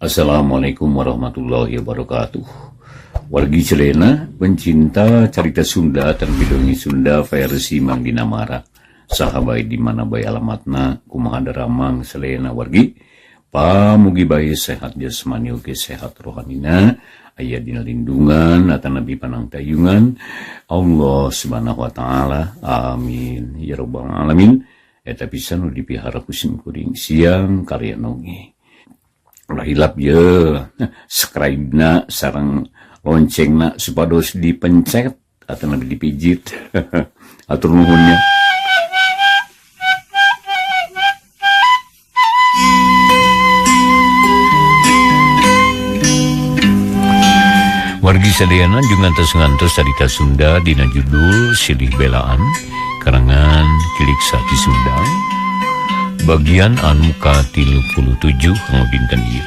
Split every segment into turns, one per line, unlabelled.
Assalamualaikum warahmatullahi wabarakatuh. Wargi Selena, pencinta carita Sunda terlebih Sunda versi Mang Dinamara. Saha bae di mana bae alamatna, kumaha daramang Selena wargi. Pamugi bae sehat jasmani oge sehat rohanina, aya dina lindungan atanapi panangtayungan Allah Subhanahu wa taala. Amin ya rabbal alamin. Eta pisan nu dipihara ku sim kuring siang karya nongi. Ulah hilap ye, subscribe na sareng loncengna supados dipencet atau nabi dipijit. Atur nuhunnya. Wargi sadayana jeung ngantos-ngantos carita Sunda dina judul Silih Belaan karangan Kilik Sati Sumedang bagian anu ka-37 kanggo dinten ieu.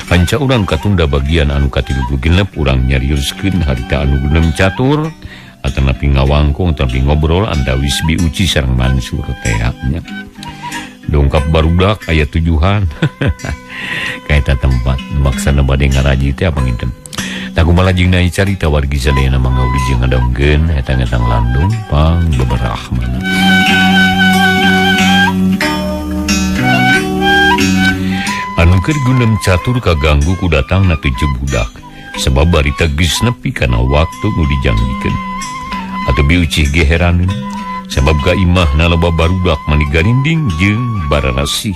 Hanca urang katunda bagian anu ka-36 urang nyarioskeun harita anu gunem catur atanapi ngawangkong tapi ngobrol andawis Bi Uci sareng Mansur teh nya. Dongkap barudak aya tujuhan. Kaeta tempat maksana bade ngaraji teh panginten. Takumaha jeung nai carita wargi sadayana mangga wilujeng ngadongkeun etang-etang landung pang beberahmana. Anu keur gunem catur kaganggu ku datangna tujuh budak sebab barita geus nepi kana waktu nu dijangjikeun. Atuh Bi Ucih ge heraneun sabab ka imahna loba barudak mani garinding jeung bararasih.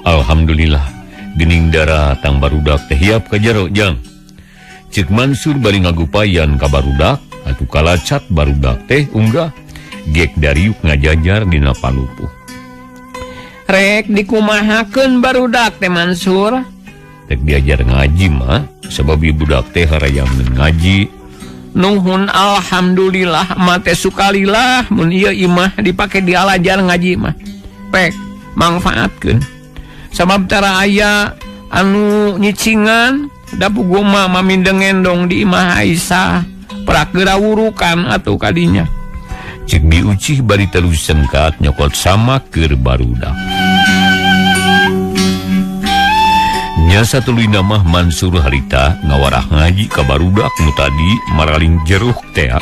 Alhamdulillah geuning daratang barudak teh hiap ka jero jang. Cek Mansur bari ngagupayan ka barudak atuh kalacat barudak teh unggah gek dariuk ngajajar dina palupuh.
Rek dikumahakeun barudak teh Mansur?
Rek diajar ngaji mah sabab ieu budak teh harayang ngaji.
Nuhun alhamdulillah mah teh sukalilah mun ieu imah dipake dialajar ngaji mah. Pek mangfaatkeun. Sabab tara aya anu nyicingan da puguh mah mamindeng-endong di imah Aisyah prak geura wurukan atuh kadinya.
Cek Bi Ucih bari terus sengkat nyokot sama keur barudak. Nya satuluyna mah Mansur harita ngawarah ngaji ka barudak nu tadi maraling jeruh tea.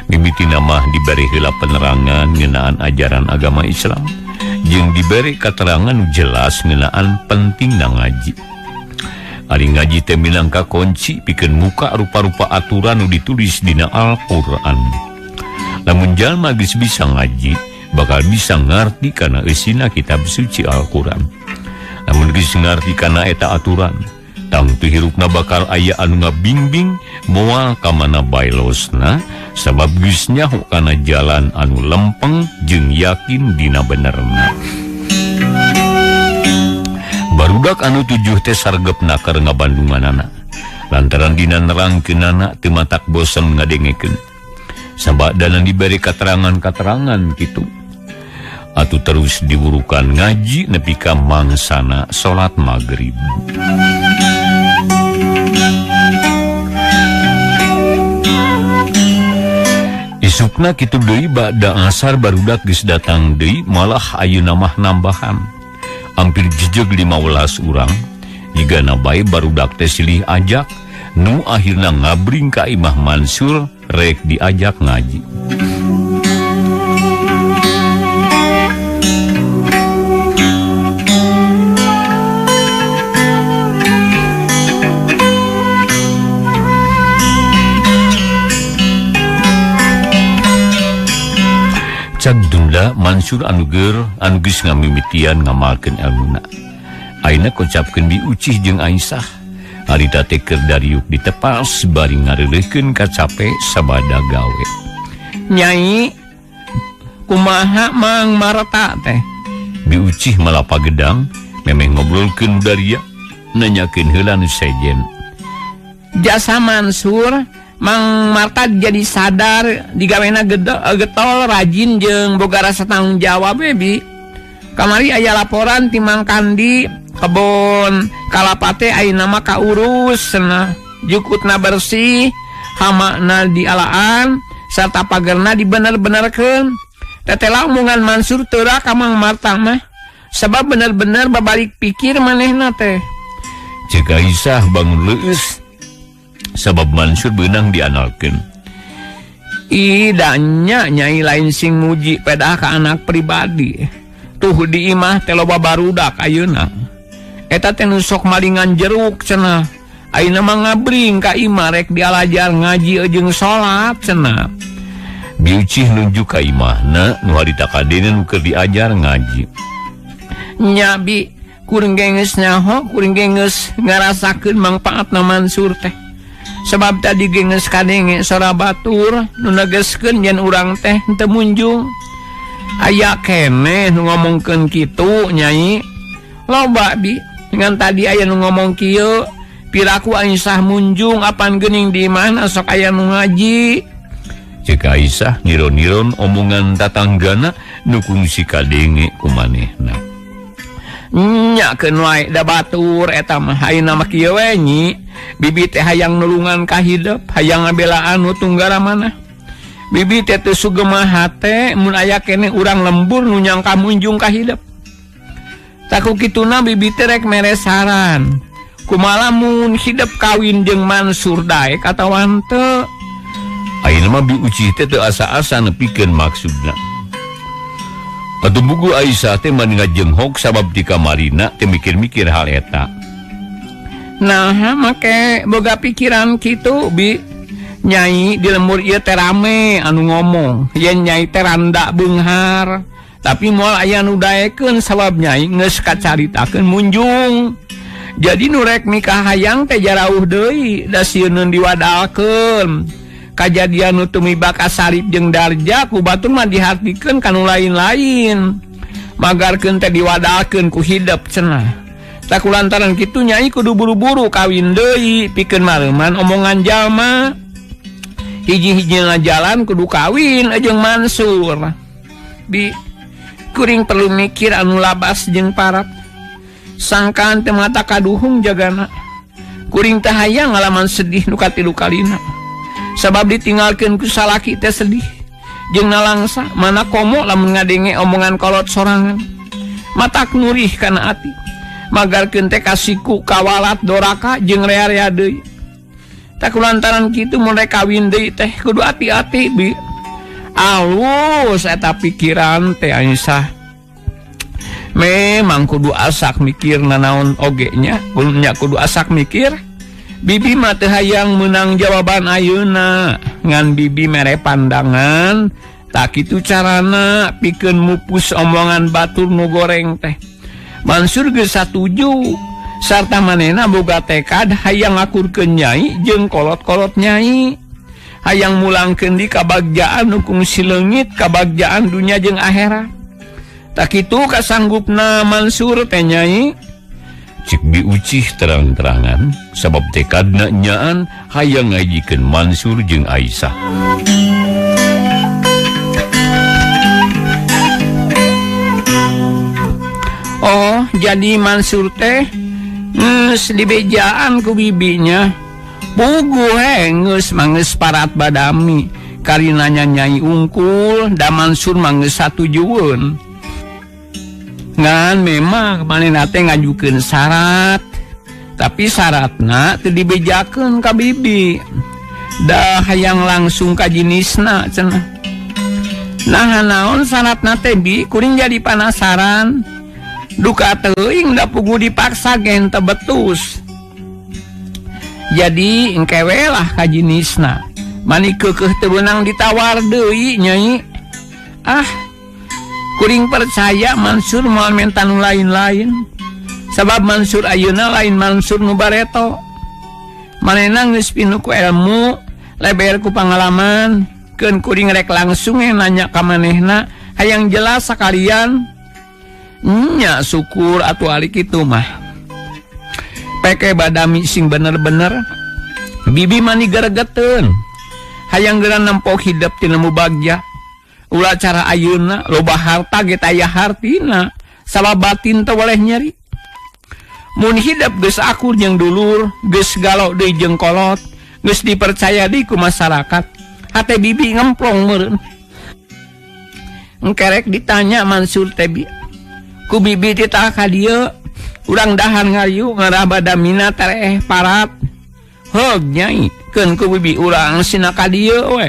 Mimitina mah dibere heula penerangan ngeunaan ajaran agama Islam jeung dibere katerangan nu jelas ngeunaan pentingna ngaji. Ari ngaji teh minangka kunci pikeun muka rupa-rupa aturan nu ditulis dina Al-Qur'an. Lamun jalma geus bisa ngaji, bakal bisa ngarti kana eusina kitab suci Al-Qur'an. Lamun geus ngarti kana eta aturan, tangtu hirupna bakal aya anu ngabingbing moal ka mana bae losna sabab geus nyaho kana jalan anu lempeng jeung yakin dina benerna. Barudak anu tujuh teh sargepna keur ngabandunganana. Lantaran dina nerangkeunana teu matak bosen ngadengekeun. Sabadana diberi katerangan-katerangan kitu. Atuh terus diwurukan ngaji nepi ka mangsana salat magrib. Isukna kitu deui ba'da asar barudak geus datang deui malah ayeuna mah nambahan. Hampir jejeg 15 urang jigana bae barudak teh silih ajak nu akhirna ngabring ka imah Mansur rek diajak ngaji. Cag dunda Mansur anu geur anu geus ngamimitian ngamalkeun elmuna. Ayeuna kocapkeun Bi Ucih jeung Aisyah. Harita teh keur dariuk ditepas bari ngareuleuhkeun kacape sabada gawe.
Nyai, kumaha Mang Marta teh?
Bi Ucih malapa gedang memeh ngobrolkeun daria nanyakeun heula nu sejen.
Jasa Mansur Mang Marta jadi sadar digawena getol rajin jeung boga rasa tanggung jawab we Bi. Kamari aya laporan ti Mang Kandi kebon kalapa teh ayeuna mah kaurus cenah, jukutna bersih, hamakna dialaan sarta pagerna dibener-benerkeun. Tetela omongan Mansur teu ka Mang Marta mah. Sebab bener-bener babalik pikir manehna teh.
Cek Aisyah bangun leueus sabab Mansur beunang dianalkeun.
Ih danya nyai lain sing muji pedah ka anak pribadi. Tuh di imah teh loba barudak ayeuna. Eta teh nu sok malingan jeruk cenah. Ayeuna mah ngabring ka imah rek dialajar ngaji jeung salat cenah.
Biucih nunjuk ka imahna nu harita kadene nu keur diajar ngaji.
Nya bi kuring ge geus nyaho, kuring ge geus ngarasakeun mangpaatna Mansur teh. Sebab tadi ge geus kadenge sora batur nu negeskeun yen urang teh teu munjung. Aya keneh nu ngomongkeun kitu nyai. Loba bi, ngan tadi aya nu ngomong kieu, piraku Aisyah munjung apan geuning di imahna sok aya nu ngaji.
Cek Aisyah niron-niron omongan tatanggana nu kungsi kadenge ku manehna.
Nya keun wae da batur eta mah ayeuna mah kieu we nyi. Bibi teh hayang nulungan ka hidep, hayang ngabelaan nu tunggara mana. Bibi teh teu sugemah hate mun aya keneh urang lembur nu nyangka munjung ka hidep. Taku kituna bibi teh rek mere saran. Kumaha lamun hidep kawin jeung Mansur daek atawa henteu?
Ayeuna mah Bi Ucih teh teu asa-asa nepikeun maksudna. Atuh buku Aisyah teh mani ngajenghok sabab di kamarina teh mikir-mikir hal eta.
Nah, make boga pikiran kitu bi. Nyai di lembur ieu teh rame anu ngomong, yen nyai teh randa beunghar. Tapi moal aya nu daekeun sabab nyai geus kacaritakeun munjung. Jadi nu rek nikah hayang teh jarauh deui, da sieun diwadalkeun. Kajadian nu tumiba ka Sarip jeung Darja ku batur mah dihartikeun ka nu lain-lain. Magarkeun teh diwadalkeun ku hidep cenah. Tak kulantaran kitu nyai kudu buru-buru kawin deui pikeun mareuman omongan jalma. Hiji-hijina jalan kudu kawin jeung Mansur. Bi kuring perlu mikir anu labas jeung parat. Sangkaan teu mata kaduhung jagana. Kuring teh hayang ngalaman sedih nu katilu kalina. Sabab ditinggalkeun ku salaki teh sedih jeung nalangsa mana komo lamun ngadenge omongan kolot sorangan. Matak nurih kana ati. Magarkeun teh kasiku kawalat doraka jeung rea-rea deui. Tak kulantaran kitu mun rek kawin deui teh kudu ati-ati bi. Alus eta pikiran teh Aisyah. Memang kudu asak mikir nanaon oge nya, nya kudu asak mikir. Bibi mah teu hayang meunang jawaban ayeuna, ngan bibi mere pandangan, tak kitu carana pikeun mupus omongan batur nu goreng teh. Mansur geus satuju, sarta manehna boga tekad hayang ngakurkeun nyai jeung kolot-kolot nyai. Hayang mulangkeun di kabagjaan nu kungsi leungit kabagjaan dunya jeung akhirat. Tak kitu kasanggupna Mansur teh nyai.
Cik Bi Ucih terang-terangan sabab tekadna nyaan hayang ngajikeun Mansur jeung Aisyah.
Oh, jadi Mansur teh geus dibejaan ku bibinya. Puguh geus mangeus parat badami. Karinanya nyai ungkul da Mansur mangeus satujueun. Ngan memang manehna teh ngajukeun syarat, tapi syaratna teu dibejakeun ka bibi. Da hayang langsung ka jinisna cenah. Nah naon syaratna teh bi, kuring jadi panasaran. Duka teuing da puguh dipaksa ge henteu betus. Jadi engke we lah ka jinisna. Mani keukeuh teu beunang ditawar deui nyai. Ah, kuring percaya Mansur moal menta nu lain-lain. Sabab Mansur ayeuna lain Mansur nu bareto. Manehna geus pinuh ku ilmu, leber ku pangalaman. Keun kuring rek langsung nanya ka manehna, hayang jelas sakalian. Nya syukur atuh ari kitu mah. Peke badami sing bener-bener. Bibi mani geregeteun. Hayang geura nempo hidep tina nu bagja. Ulah cara ayeuna loba harta ge taya hartina, sabab batin teu boleh nyeri. Mun hidep geus akur jeung dulur, geus galo deui jeung kolot, geus dipercaya deui ku masyarakat, hate bibi ngemplong meureun. Engkerek ditanya Mansur teh bi, Ku bibi titah ka dieu urang dahar ngariung ngarah badamina tereh parat. Heug nyai keun ku bibi urang sina ka dieu we.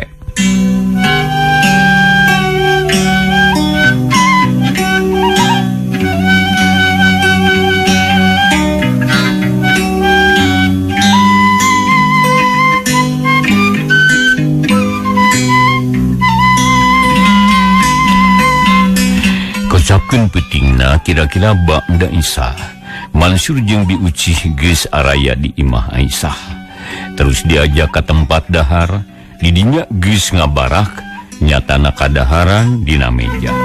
Kocapkeun peutingna kira-kira ba'da Isya. Mansur jeung Bi Ucih geus araya di imah Aisyah. Terus diajak ke tempat dahar, didinya geus ngabarak nyatana kadaharan dina meja.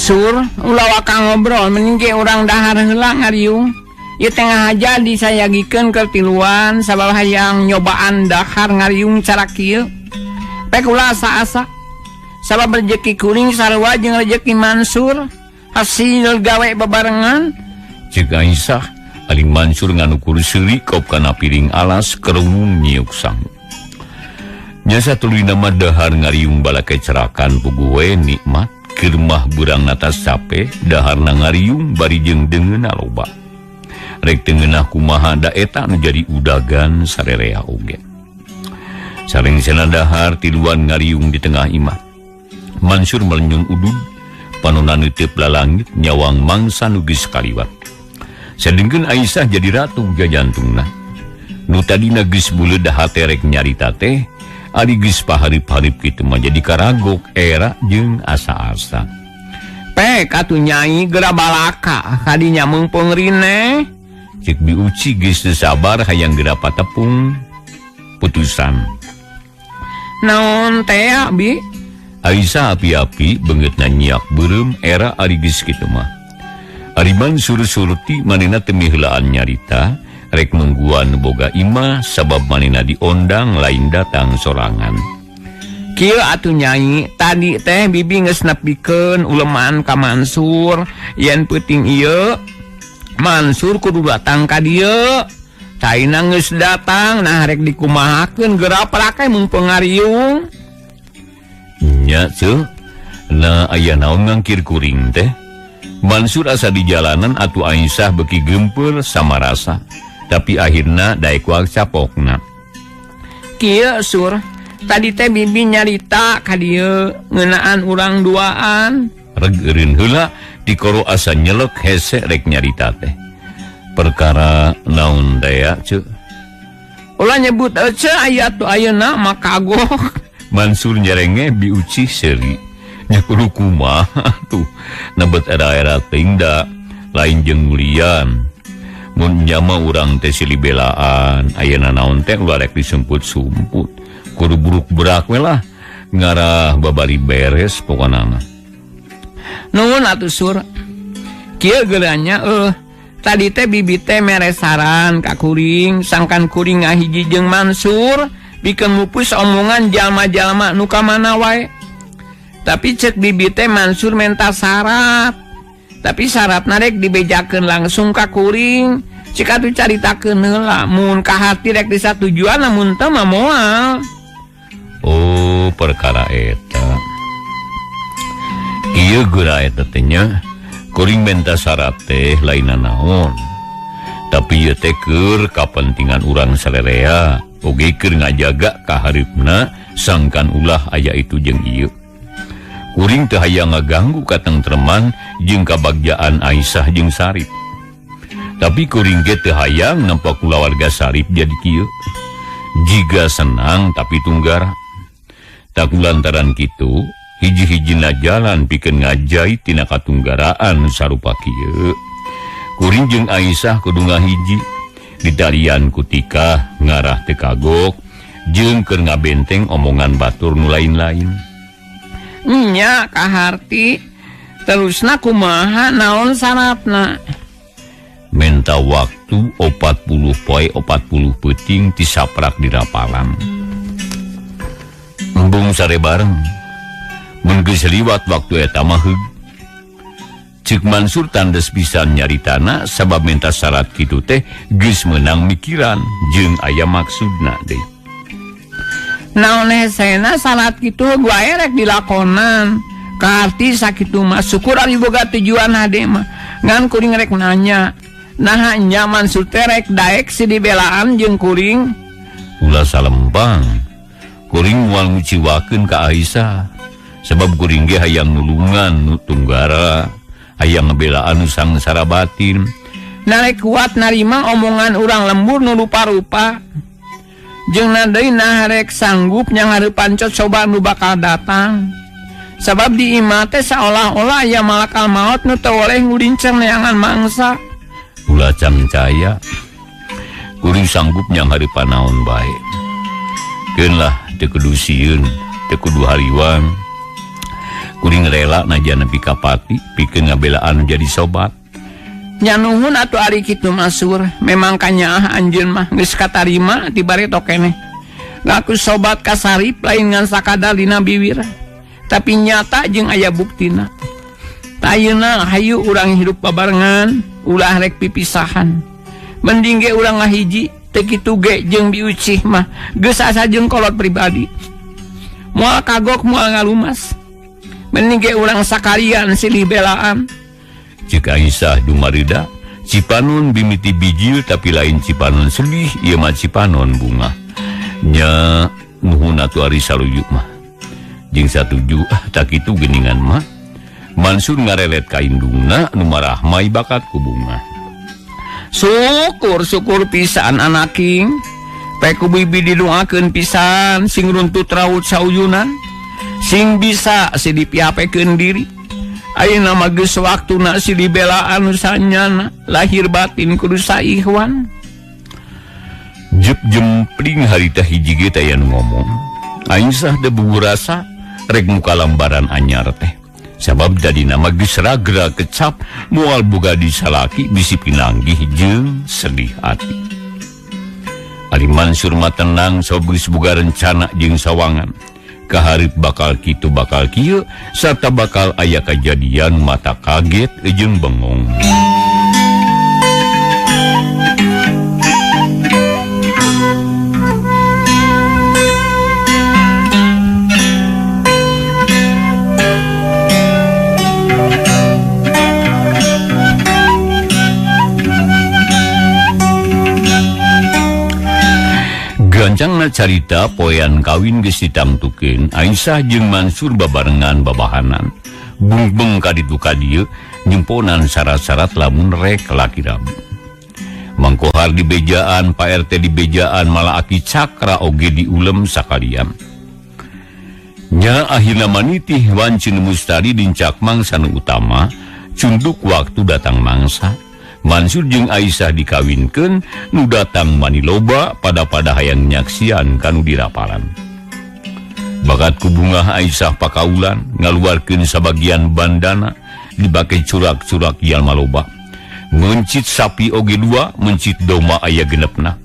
Sur, ulah waka ngobrol mending ge urang dahar heula ngariung. Ieu tengah aja disayagikeun keur tiluan sabab hayang nyobaan dahar ngariung cara kieu. Pek ulah asa-asa. Sabab rejeki kuring sarua jeung rejeki Mansur, hasil gawe bebarengan.
Ceuk Aisyah, aling Mansur nganukur seuri kop kana piring alas kerungung nyiuk sangu. Nya satuluyna mah dahar ngariung balake cerakan puguh we nikmat. Kirmah burang natas cape daharna ngariung bari jeung deungeunna loba. Rek tengenah kumaha da eta nu jadi udagan sarerea oge. Sarengsena dahar tiluan ngariung di tengah imah. Mansur melenyung udud, panona neuteup lalangit nyawang mangsa nu geus kaliwat. Sadengkeun Aisyah jadi ratu jajantungna. Nu tadina geus buleud hate rek nyarita teh, ari geus paharip-harip kitu mah jadi karagok era jeung asa-asa.
Pek atuh nyai geura balaka kadinya meungpeung rine.
Cek Bi Uci geus teu sabar hayang geura patepung putusan.
Naon teh Bi?
Aisyah api-api beungeutna nyiak beureum era ari geus kitu mah. Ari Mansur surti manehna teu miheulaan nyarita rek nungguan boga imah sabab manehna diondang lain datang sorangan.
Kieu atuh nyai, tadi teh bibi geus nepikeun uleman ka Mansur yen peuting ieu Mansur kudu datang ka dieu. Caina geus datang, nah rek dikumahakeun geura prake meungpeung ngariung.
Nya ceu, nah aya naon ngangkir kuring teh? Mansur asa di jalanan atuh Aisyah beuki geumpeur sama rasa. Tapi akhirna daek wae capokna.
Kieu sur, tadi teh bibi nyarita ka dieu ngeunaan urang duaan.
Reg eureun heula dikoro asa nyelek hese rek nyarita teh. Perkara naon daya ceu?
Ulah nyebut ece aya tuh ayeuna mah kagok.
Mansur nyerenge Bi Uci seuri. Nya kudu kumaha tuh nebet era-era teuing da lain jeung mulian. Mun nyama urang teh silih belaan, ayeuna naon teh ulah rek disumput-sumput. Kudu buruk berak we lah ngarah babari beres pokona mah.
Nuhun atuh sur. Kieu geura nya tadi teh bibi teh mere saran ka kuring, sangkan kuring ngahiji jeung Mansur pikeun mupus omongan jalma-jalma nu ka mana wae. Tapi cek bibi teh Mansur menta syarat. Tapi syaratna rek dibejakeun langsung ka kuring. Cik atuh caritakeun heula mun ka hati rek disatujuan lamun teu mah moal.
Oh, perkara eta. Ieu geura eta teh nya. Kuring menta syarat teh lainna naon. Tapi ieu teh keur kapentingan urang sarerea, oge keur ngajaga kahareupna sangkan ulah aya itu jeung ieu. Kuring teu hayang ngaganggu katengtreman jeung kabagjaan Aisyah jeung Sarip. Tapi kuring ge teu hayang nampak kulawarga Sarip jadi kieu. Jiga senang tapi tunggara. Tak lantaran kitu, hiji-hijina jalan pikeun ngajai tina katunggaraan sarupa kieu. Kuring jeung Aisyah kudu ngahiji ditalian ku tikah ngarah teu kagok jeung keur ngabenteng omongan batur nu lain-lain.
Nya kaharti terusna kumaha naon syaratna?
Menta waktu 40 poe 40 peuting tisaprak dirapalan. Embung sare bareng. Mun geus liwat waktu eta mah heug. Cek Mansur tandes pisan nyaritana sabab minta syarat kitu teh geus meunang mikiran jeung aya maksudna deui.
Naon hesena salat kitu gua erek dilakonan. Kaarti sakitu mah syukur ari boga tujuan hade mah. Ngan kuring rek nanya, naha nya Mansur teh rek daek si dibelaan jeung kuring?
Ulah salempang. Kuring moal nguciwakeun ka Aisyah sabab kuring ge hayang nulungan nu tunggara. Hayang ngebelaan nu sangsara batin.
Narek kuat narima omongan urang lembur nu rupa-rupa. Jeung deui nah rek sanggup nyangareupan cocoba nu bakal datang. Sabab di imah teh saolah-olah aya malakal maot nu teu oleh ngulinceng neangan mangsa.
Ulah cangcaya. Kuring sanggup nyangareupan naon bae. Keun lah teu kudu sieun, teu kudu hariwang. Kuring rela najan nepi ka pati pikeun ngabelaan jadi sobat.
Nya nuhun atuh ari kitu Mansur, memang kanyaah anjeun mah geus katarima ti bareto keneh. Ngaku sobat kasarip lain ngan sakadar dina biwir, tapi nyata jeung aya buktina. Ayeuna hayu urang hirup babarengan, ulah rek pipisahan. Mending ge urang ngahiji, teu kitu ge jeung biucih mah geus asa jeung kolot pribadi. Moal kagok moal ngalumas. Mending ge urang sakalian silih belaan.
Cek Aisyah dumarida, Cipanon bimiti bijil tapi lain Cipanon sedih, ieu mah Cipanon bunga. Nya nuhun atuh ari saluyu mah. Jeung satuju tak kitu geuningan mah. Mansur ngarelet ka indungna nu marahmai bakat ku bunga.
Syukur syukur pisan anaking. Pe ku bibi didoakeun pisan sing runtut raut sauyunan. Sing bisa si dipiapekeun diri. Ayeuna mah geus waktuna si dibelaan nu sanyana lahir batin kudu saihwan.
Jep jempling harita hiji ge teh aya nu ngomong. Aisyah debu rasa rek muka lambaran anyar teh. Sabab dadina mah geus ragra kecap moal boga disalaki bisi pinanggih jeung sedih ati. Ari Mansur mah tenang sabab geus boga rencana jeung sawangan. Kaharip bakal kitu bakal kieu sarta bakal aya kajadian mata kaget jeung bengong. Gancangna carita poean kawin geus ditangtukeun, Aisyah jeung Mansur babarengan babahanan. Bungbeng ka ditu ka dieu nyemponan syarat-syarat lamun rek laki rabu. Mang Kohar di bejaan, Pak RT di bejaan, malah Aki Cakra oge diulem sakalian. Nya akhirna manitih wancin mustari dincak mangsa nu utama, cunduk waktu datang mangsa. Mansur jeung Aisyah dikawinkeun, nu datang mani loba pada-pada hayang nyaksian kanu dirapalan. Bakat ku bungah Aisyah pakaulan ngaluarkeun sabagian bandana dibake curak-curak jalma loba. Mencit sapi oge dua, mencit domba aya genepna.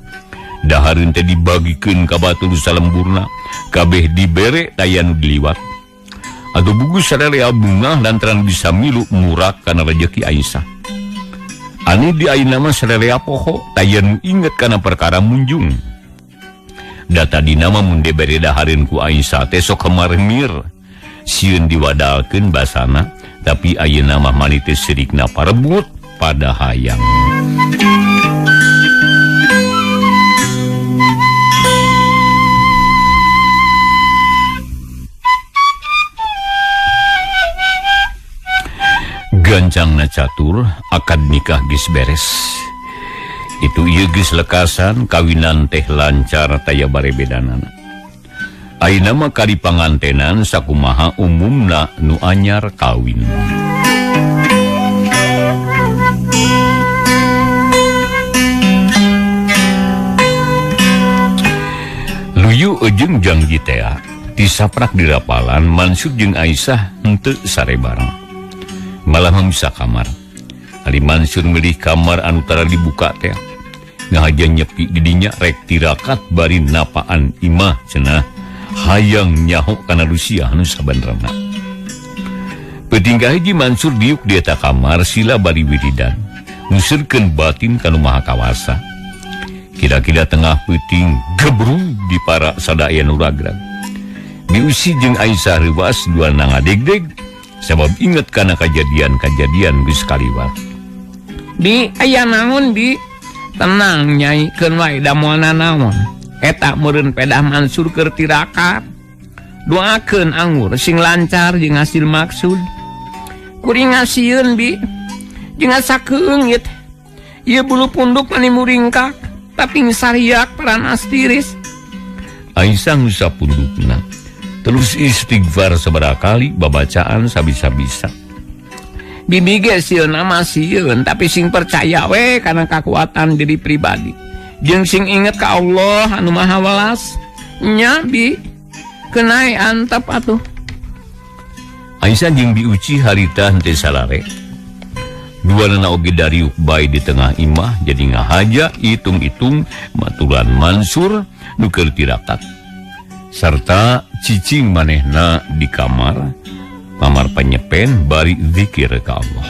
Dahareun teh dibagikeun ka batur salemburna, kabeh dibere taya nu diliwat. Atuh bugus sararea bungah lantaran bisa milu murak kana rejeki Aisyah. Anu di ayeuna mah sararea poho, taya nu inget kana perkara munjung. Da tadina mah mun dibere dahareun ku Aisyah teh sok kamarmir. Sieun diwadalkeun basana, tapi ayeuna mah mani teh sirikna parebut pada hayang. Gancangna catur akad nikah geus beres. Itu ieu geus lekasan kawinan teh lancar taya barebedanana. Ayeuna mah kari pangantenan sakumaha umumna nu anyar kawin. Luyu jeung jangji tea disaprak dirapalan Mansur jeung Aisyah henteu sare bareng. Malah bisa kamar. Ali Mansur milih kamar anu tara dibuka teh. Ngahaja nyepi didinya rek tirakat bari napaan imah cenah hayang nyaho kana Rusia anu sabanrana. Peuting kahiji Mansur diuk di eta kamar sila bari wiridan. Nguseurkeun batin ka nu Maha Kawasa. Kira-kira tengah peuting gebrug di para sadaya nu ragrag. Biusi jeung Aisyah reuwas duana ngadegdeg sabab inget kana kajadian-kajadian geus kaliwat.
Bi, aya naon bi? Tenang nyai, keun wae da moal nanaon. Eta meureun pedah Mansur keur tirakat. Doakeun anggur sing lancar jeung hasil maksud. Kuring ngasieun bi, jeung asa keungit. Ieu bulu punduk mani muringkak, tapi sariak paranas tiris.
Aisyah ngusap pundukna. Terus istighfar sabaraha kali babacaan sabisa-bisa.
Bibi ge sieun mah sieun, tapi sing percaya we kana kakuatan diri pribadi. Jeung sing inget ka Allah anu Maha Welas. Nya bi, kenai antep atuh.
Aisyah jeung Biuci harita henteu salare. Duanana oge dariuk bae di tengah imah jadi ngahaja hitung-hitung maturan Mansur nu keur tirakat. Sarta cicing manehna di kamar panyepen bari zikir ka Allah.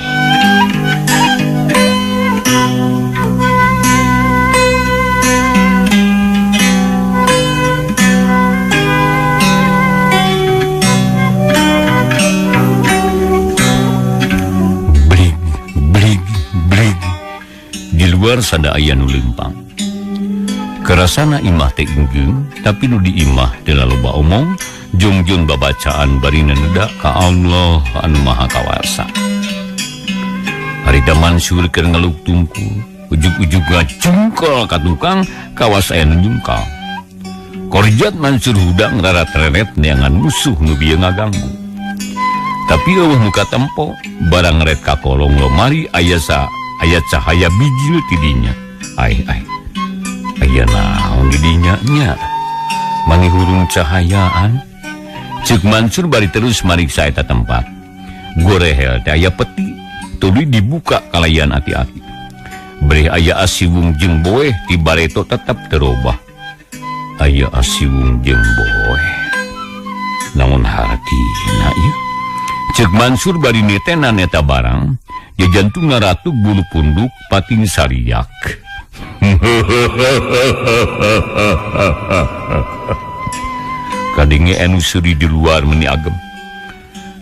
Blig blig blig di luar sada aya nu leumpang. Kerasana imah teh inggeung, tapi nu di imah teu loba omong, jungjeun babacaan bari neda ka Allah anu Maha Kawasa. Harita Mansur keur ngeluk tungkul, ujug-ujug ngacungkol ka tukang kawas aya nu nyungkal. Korjat Mansur hudang rarat-reret neangan musuh nu bieu ngaganggu. Tapi eueuh nu katempo, barang ret ka kolong lomari aya cahaya bijil ti dinya. Ai ai. Aya naon di dinya nya? Mani hurung cahayaan. Ceuk Mansur bari terus mariksa eta tempat. Gorehel teh aya peti, tuluy dibuka kalayan ati-ati. Breh aya asiwung jeung boeh ti bareto tetep terobah. Aya asiwung jeung boeh. Naon hartina ieu? Ceuk Mansur bari netenan eta barang, jajantung ngaratuk bulu punduk pating sariak. Kadenge anu seuri di luar meni agem.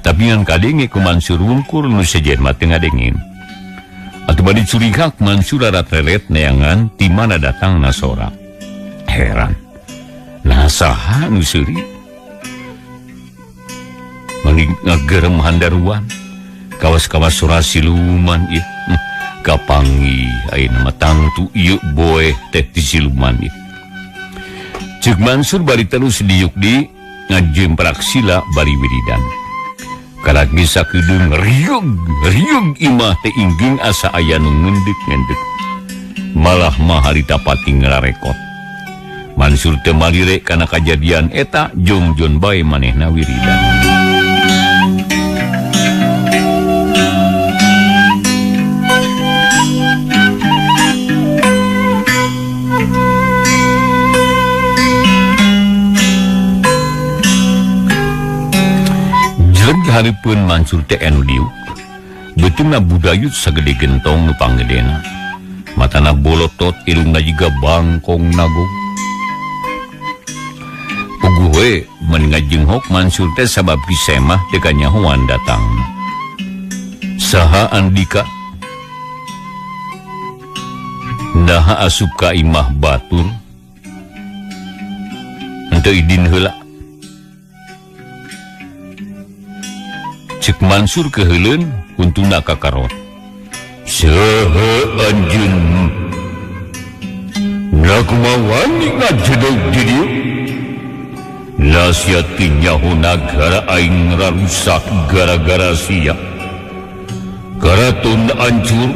Tapi ngan kadenge ku Mansur wungkur nu sejen mah teu ngadengin. Atuh bade curigak Mansur rarat-reret neangan ti mana datangna sora. Heran. Nah saha nu seuri? Mani ngagerem handaruan. Kawas-kawas sora siluman ieu. Kapangi ayeuna mah tangtu ieu boeh teh ti siluman ieu. Ceuk Mansur bari terus diuk di ngajemprak sila bari wiridan. Karak bisa kedeung riug riug imah teh inggeung asa aya nu ngendek-ngendek. Malah mah harita pati ngararekot. Mansur teu malire kana kajadian eta jongjon bae manehna wiridan. Hareupeun Mansur teh anu diuk. Beuteungna budayut sagede gentong nu panggedena. Matana bolotot, irungna jiga bangkong nagog. Puguh we mani ngajenghok Mansur teh sabab kisemah teu kanyahoan datangna. Saha andika? Naha asup ka imah batur? Henteu idin heula. Cek Mansur keheuleun huntuna ka karot. Saha anjeun? Na kumaha wani ngajedog di dieu? Nasihat ti nyaho nagara aing rarusak gara-gara sia. Karaton hancur,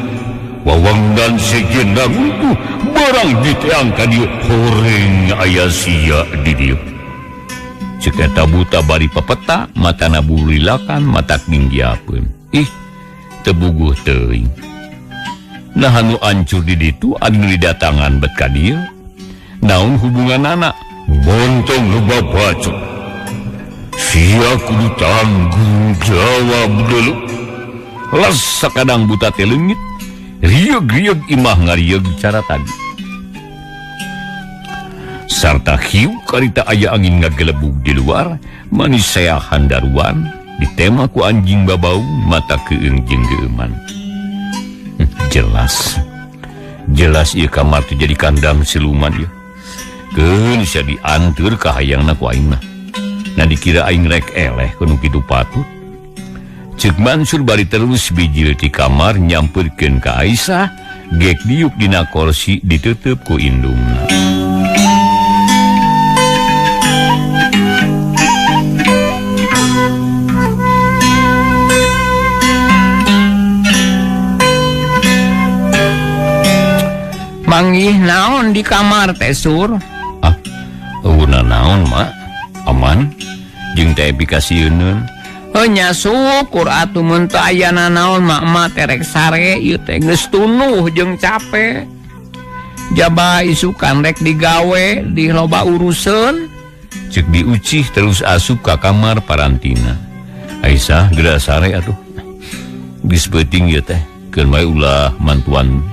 wawangdan sejen runtuh, barang diteang ka dieu horeng aya sia di dieu. Cek eta buta bari papeta, matana bulilakan, matak ninggiapeun. Ih, teu buguh teuing. Nah anu ancur di ditu anu didatangan bet ka dieu. Naon hubunganana? Bontong loba bacot. Sia kudu tanggung jawab dulu. Las sakadang buta teh leungit. Rieg-rieg imah ngarieg cara tadi. Sarta hiu karita aya angin ngagelebug di luar, manis saya handaruan, ditema ku anjing babau, mata keung jeung geuman. Jelas. Jelas ieu kamar teh jadi kandang siluman ieu. Keun sia dianteur ka hayangna ku aing mah. Nah dikira aing rek eleh kudu kitu patut. Ceuk Mansur bari terus bijil ti kamar nyamperkeun ka Aisyah, gek diuk dina korsi ditutup ku indungna.
Manggih naon di kamar teh Sur?
Ah, eueuna naon mak? Aman jeung teh pikasieun.
Heuh nya syukur atuh mun teu aya nanaon mak emak teh rek sare ieu teh geus tunuh jeung cape. Jaba isukan rek digawe di loba uruseun.
Ceuk diucih terus asup ka kamar parantina. Aisyah geura sare atuh. Geus peuting ieu teh, keun wae ulah mantuan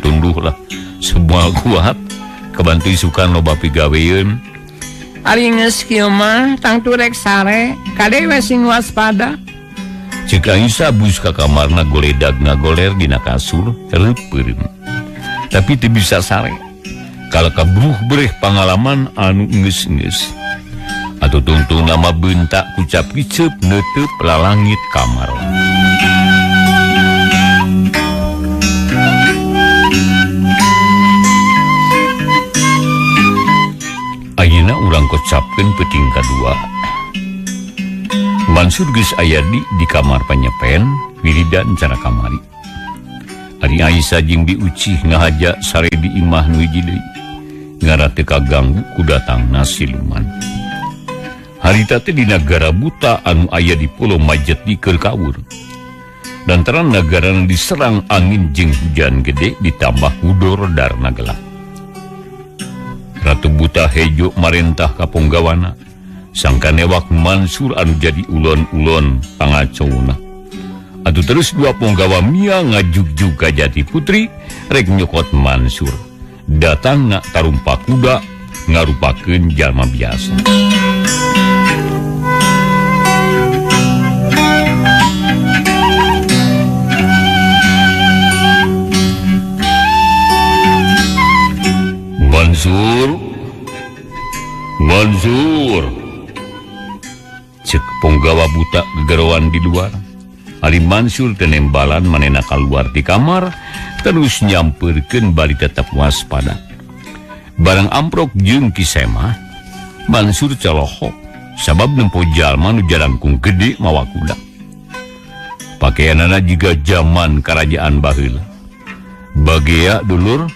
tunduh lah. Semua kuat kebantu isukan loba pigaweun.
Ari geus kieu mah tangtu rek sare, kade we sing waspada.
Ceuk Aisyah bus ka kamarna goledag ngagoler dina kasur reupeurem. Tapi teu bisa sare. Kala kabruh bereh pangalaman anu geus-geus. Atuh tungtung nama bentak kucap kiceup neuteub lalangit kamar. Ayeuna urang kocapkeun peuting kadua. Mansur geus aya di kamar panyepen wiridan cara kamari. Ari Aisyah jeung Bi Ucih ngahaja sare di imah nu hiji deui. Ngara teu kaganggu ku datangna siluman. Harita teh di nagara buta anu aya di pulau Majet di keur kawur. Lantaran nagarana diserang angin jeung hujan gede ditambah hudor darna gelap. Ratu Buta Hejo marentah ka ponggawana sangka newak Mansur anu jadi ulon-ulon pangacowna. Atuh terus dua ponggawa mia ngajugjug ka Jati Putri rek nyokot Mansur. Datangna tarumpa kuda ngarupakeun jalma biasa. Mansur, Mansur, cek ponggawa buta gegeroan di luar. Ari Mansur tenembalan manena kaluar di kamar, terus nyamperkeun bari tetep waspada. Barang amprok jeung Ki Semah, Mansur colohok sabab nempo jalma nu jalangkung gede mawa kuda. Pakaianana jiga zaman kerajaan baheula. Bagea dulur,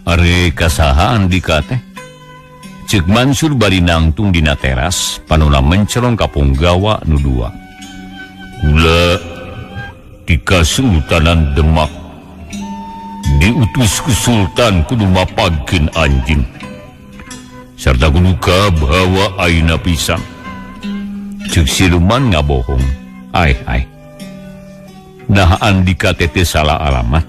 are kasaha andika teh? Ceuk Mansur bari nangtung dina teras, panona mencerong ka ponggawa nu dua. Kula di Kasultanan Demak diutus ku Sultan kudu mapagkeun anjing sarta kudu kabawa aina pisang. Ceuk siluman ngabohong. Ai ai. Nah andika teh teu salah alamat.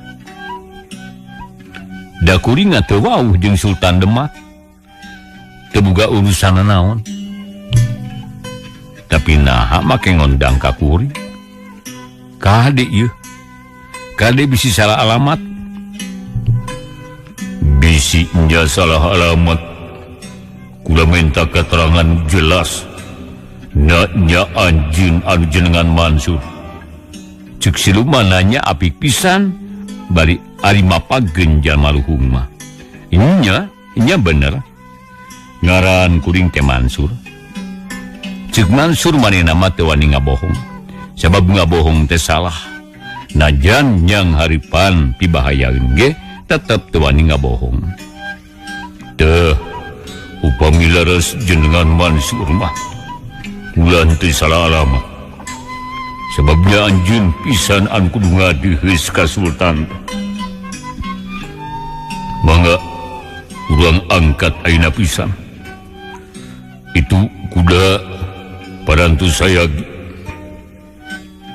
Da kuring teu wauh jeung Sultan Demak. Teu boga urusan naon. Tapi naha make ngondang ka kuring. Kade ieu. Kade bisi salah alamat. Bisi nya salah alamat. Kula minta keterangan jelas. Nya anjeun anu jenengan Mansur. Ceuk siluman nanya apik pisan bari ari mapageun jalma luhung mah. Nya bener. Ngaran kuring teh Mansur. Ceuk Mansur manehna mah teu wani ngabohong. Sabab ngabohong teh salah. Najan nyang haripan pibahayaeun ge tetep teu wani ngabohong. Teh upami leres jenengan Mansur mah kula teu salah alamat. Sebabnya anjeun pisan anu kudu ngadeheus ka Sultan. Mangga urang angkat ayeuna pisan. Itu Kuda parantu saya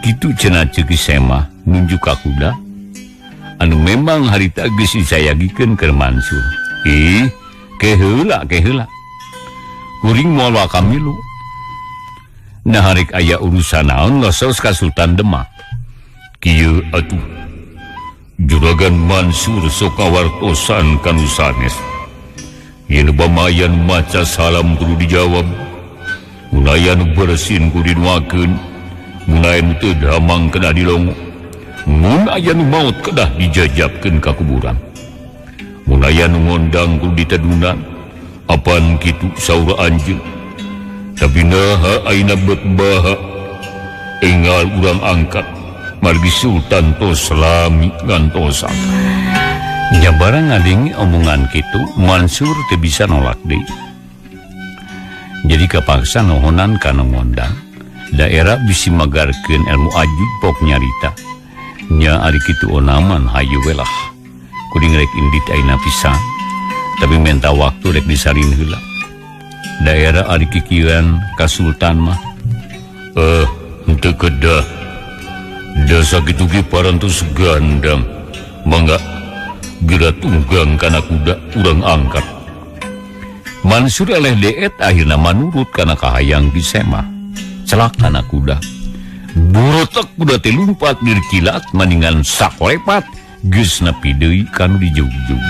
kitu cenah ceuk Semah nunjuk ka kuda anu memang harita geus disayagikeun keur Mansur. Ih, keheula keheula. Kuring moal kamilu. Nah harek aya urusan naon losos ka Sultan Demak. Kieu atuh. Juragan Mansur sok kawartosan kanu sanes. Yen bamayan maca salam kudu dijawab. Mun aya nu bersin kudu dinuakeun. Mun aya nu teu damang kedah dilongo. Mun aya nu maot kedah dijajabkeun ka kuburan. Mun aya nu ngondang kudu ditedunan. Apan kitu saur anjeun. Tapi naha ayeuna beut baha enggal urang angkat margi Sultan tos lami ngantosan. Nya barang ngadenge omongan kitu Mansur teu bisa nolak deui. Jadi kapaksa nohonan kana ngondang. Daerah bisi magarkeun ilmu ajub pok nyarita. Nya ari kitu onaman hayu we lah. Kuring rek indit ayeuna pisan. Tapi menta waktu rek disalin heula. Daerah ari kikieuan ka Sultan mah henteu kedah. Da sakitu ge parantos gandang. Mangga geura tunggang kana kuda urang angkat. Mansur eleh deet akhirna manurut kana kahayang Ki Semah. Celak kana kuda. Burotek kuda teh lumpat dirkilat maningan sakolepat geus nepi deui kanu dijugjug.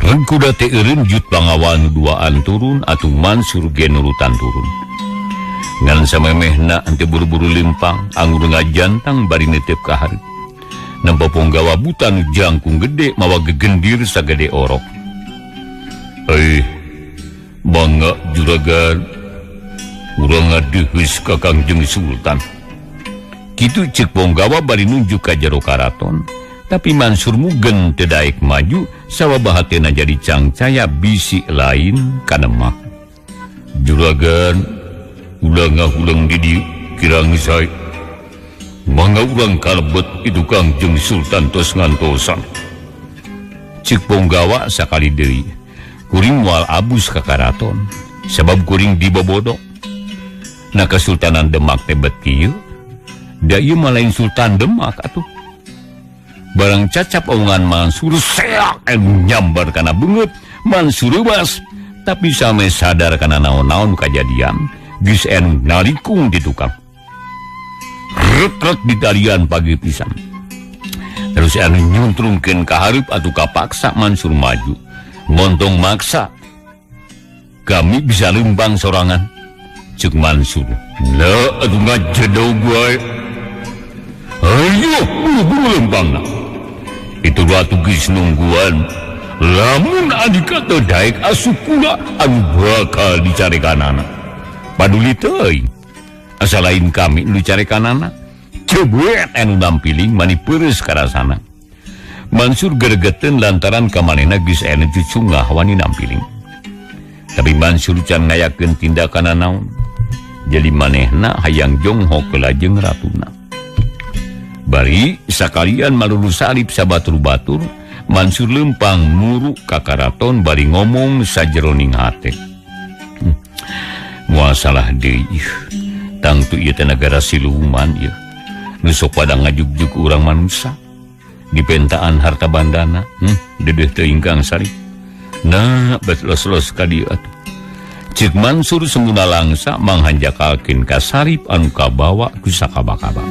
Reng kuda teh eureun jut pangawan duaan turun atuh Mansur ge nurutan turun. Ngan samemehna henteu buru-buru lempang angur ngajantang bari netep ka hareup. Nempo ponggawa buta nu jangkung gede mawa gegendir sagede orok. Mangga juragan urang ngadeheus ka Kangjeng Sultan. Kitu ceuk ponggawa bari nunjuk ka jero karaton. Tapi Mansur mugen teu daek maju sabab hatena jadi cangcaya bisi lain kanemah. Juragan ulah ngahuleng di dieu kirang sae. Mangga urang kalebet itu Kangjeng Sultan tos ngantosan. Ceuk ponggawa sakali deui. Kuring moal abus ka karaton sabab kuring dibobodo. Nah Kesultanan Demak teh bet kieu. Da ieu mah lain Sultan Demak atuh. Barang cacap omongan Mansur seak nyambar kana beungeut Mansur reuwas tapi same sadar kana naon-naon kajadian geus anu narikung di tukang. Ret-ret di talian pagi pisan. Terus anu nyuntrungkeun ka hareup atuh kapaksa Mansur maju. Montong maksa. Kami bisa lembang sorangan. Ceuk Mansur. La atuh ngajedog wae. Ayo buru-buru lembangna. Itu watu geus nungguan. Lamun adika teu daek asup kula anu bakal dicarekanana. Paduli teuing. Asa lain kami nu dicarekanana. Cebet anu nampiling mani peureus karasana. Mansur geregeteun lantaran kamanehna geus aya nu cucungah wani nampiling. Tapi Mansur can ngayakeun tindakan naon. Jadi manehna hayang jonghok ke lajeng ratuna. Bari sakalian malulu salib sabatur-batur, Mansur lempang muru ka karaton bari ngomong sajeroning hate. Moal salah deui. Tangtu ieu teh nagara siluman ieu. Nu sok pada ngajugjug urang manusa. Dipentaan harta bandana, dedeuh teuing Kang Sarip. Nah, bet los-los ka dieu atuh. Ceuk Mansur semuna langsa manghanjakalkeun ka Sarip anu kabawa ku sakaba-kaba.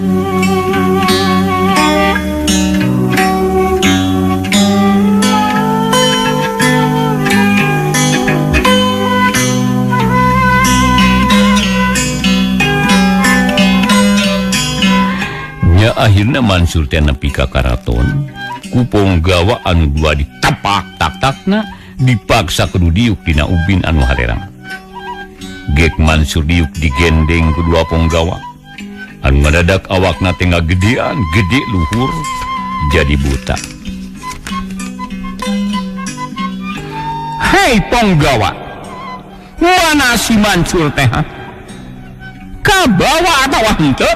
Nya akhirna Mansur teh nepi ka karaton, ku ponggawa anu dua ditapak tak-takna dipaksa kudu diuk dina ubin anu harerang. Gek Mansur diuk digendeng ku dua ponggawa. Anu ngadadak awakna teh ngagedean gede luhur jadi buta. Hei ponggawa, mana si Mansur teh? Kabawa atawa henteu?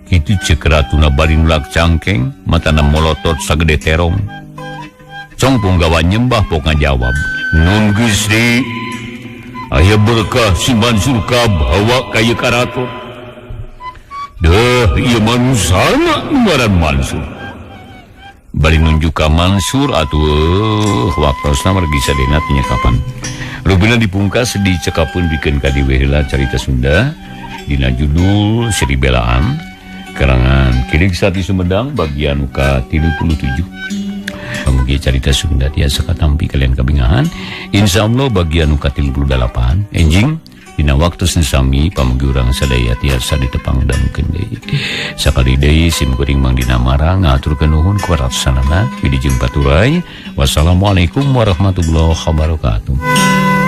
Kitu ceuk ratuna bari nulak cangkeng, matana molotot sagede terong. Cong punggawa nyembah pok ngajawab. Nun Gusti, aya berkah si Mansur kabawa ka ieu karaton. Deh, ieu manusana ngaran Mansur. Bari nunjuk ka Mansur atuh waktosna margi sadena teu kapan. Rupina dipungkas dicekapun bikeun ka dieu heula carita Sunda dina judul Sri Belaan karangan Kirig Sati Sumedang bagian ka-37. Pamugi carita Sunda tiasa katampi kalian kabingahan. Insyaallah bagian ka-38 enjing dina waktu sami pamugi urang sadaya tiasa ditepang dangukeun deui. Sakali deui sim kuring Mang Dina Mara ngaturkeun nuhun ku waratosanana wilujeng paturay. Wassalamualaikum warahmatullahi wabarakatuh.